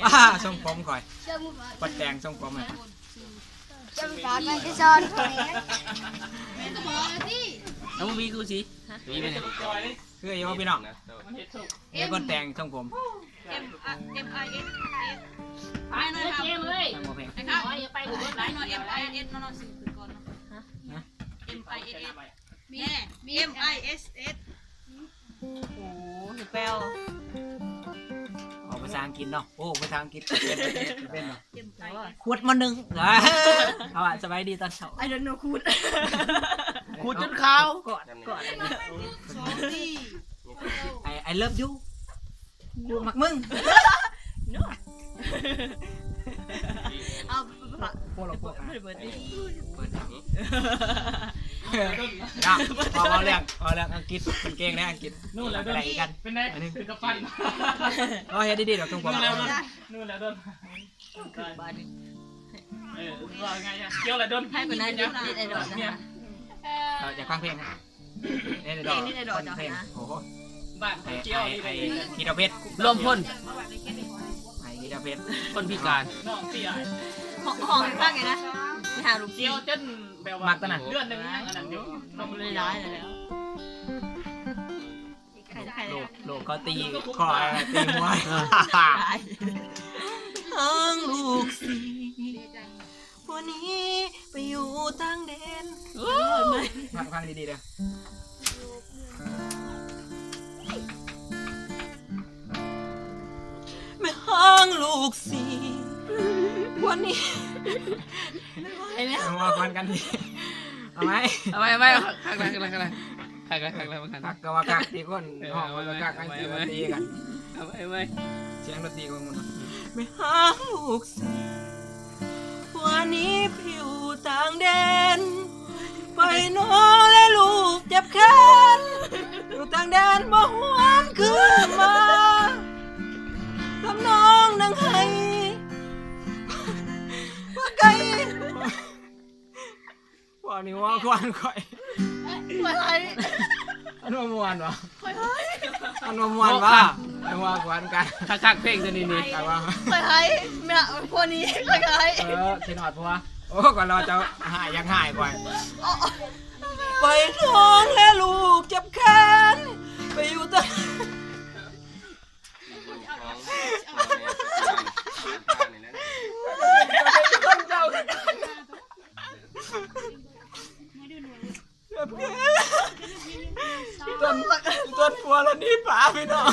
ອ່າ ຊົງຜົມຂ້ອຍ ປ້າແຕງຊົງຜົມໃຫ້ຂ້ອຍ ເຈົ້າມີການໄປສອນຂ້ອຍ ເອົາ ບໍ່ມີກູຊິ ມີໄໝນີ້? ຄືຢູ່ພີ່ນ້ອງ ເອີ ປ້າແຕງຊົງຜົມ M M I S S ໄປໜ່ອຍ ເກມເອີຍ ໄປ ໄປ ໄປ M I S S ເນາະ ເນາະ M I S S ແມ່ M I S S ໂອ້ໂຫ ແປວ ເວົ້າພາສາອັງກິດເນາະ ໂອ້ ພາສາອັງກິດເປັນ ເປັນເນາະ M I S S ຂວດມາໜຶ່ງ ເອົາວ່າ ສະບາຍດີຕອນເຊົ້າ I don't know ຂູດ ຂູດຈົນຂາວ ກອດ ກອດ I I love you ກູມັກມຶງ ເອົາ ພໍລະ ພໍລະ ເປີດ ເປີດ ເນາະ ເວົ້າເລື່ອງ ເວົ້າເລື່ອງອັງກິດ ເກັ່ງແດ່ອັງກິດ ນູ້ນແຫຼະດົນ ເປັນໄງ ຖືກກະປັ່ນ ເອົາເຮັດດີໆດອກ ທຸກຄົນ ນູ້ນແຫຼະດົນ ເອີ ວ່າໄງ ກ່ຽວລະດົນ ໃຫ້ກວ່ານັ້ນ ເອົາ ຢາກຟັງເພງ ນີ້ດອກ ນີ້ດອກ ຄົນເພງ ໂອ້ໂຫ ບ້ານ ໄອ້ ໄອ້ ໄອ້ ໄອ້ ກິດເອົາເພັດ ລວມພົນ ໄອ້ ກິດເອົາເພັດ ຄົນພິການ ຮ້ອງໃຫ້ຟັງແດ່ນະ ໄປຫາລູກ ກ່ຽວຈົນແບບວ່າ ມັກຕົວນັ້ນ ເດືອນໜຶ່ງຍັງອັນນັ້ນຢູ່ ມັນຫຼາຍໆແລ້ວ ລູກ ລູກເຂົາຕີ ຂໍຕີມວຍ ເອີ ທາງລູກຊິ ຜູ້ນີ້ໄປຢູ່ຕ່າງແດນ ຟັງ ຟັງດີໆເດີ ແມ່ຮ້ອງລູກຊິ ຜູ້ນີ້ ເອົາມາຄວນກັນ ເອົາໄວ້ ເອົາໄວ້ ເອົາໄວ້ ຄັກແລ້ວ ຄັກແລ້ວ ຄັກແລ້ວ ຄັກແລ້ວ ຄັກ ຄັກກໍວ່າຄັກ ທີ່ຄົນ ເອີ ຮ້ອງກໍວ່າຄັກ ເອົາໄວ້ ອັນທີ່ວ່າຕີກັນ ເອົາໄວ້ ເອົາໄວ້ ສຽງດົນຕີຂອງມັນ ແມ່ຮ້ອງລູກຊິ ຜົວໜີໄປຢູ່ຕ່າງແດນ ໄປນອນແລະລູກເຈັບແຂນ ຢູ່ຕ່າງແດນບໍ່ຫວນຄືນມາ ທຳນອງນັ່ງໄຫ້ ວ່າໄກ ພວກນີ້ເວົ້າຄວນຂ້ອຍ ຂ້ອຍໄຫ້ ອັນວ່າມ່ວນຫວາ? ຂ້ອຍໄຫ້ ອັນວ່າມ່ວນຫວາ? ອັນວ່າຄວນກັນ ຄັກໆ ເພງຕົວນີ້ນີ້ ຄັກວ່າ ຂ້ອຍໄຫ້ ແມ່ພວກນີ້ຂ້ອຍໄຫ້ ເອີ ຄິດຮອດຜົວ ໂອ້ ກໍລໍເຈົ້າຫາຍ ຢາກຫາຍຂ້ອຍ ໄປນອນແລະລູກເຈັບແຂນ ໄປຢູ່ຕະ ຄົນເຈົ້າຄືກັນ ອີຕົນ ອີຕົນຜົວລະໜີປາ ພີ່ນ້ອງ.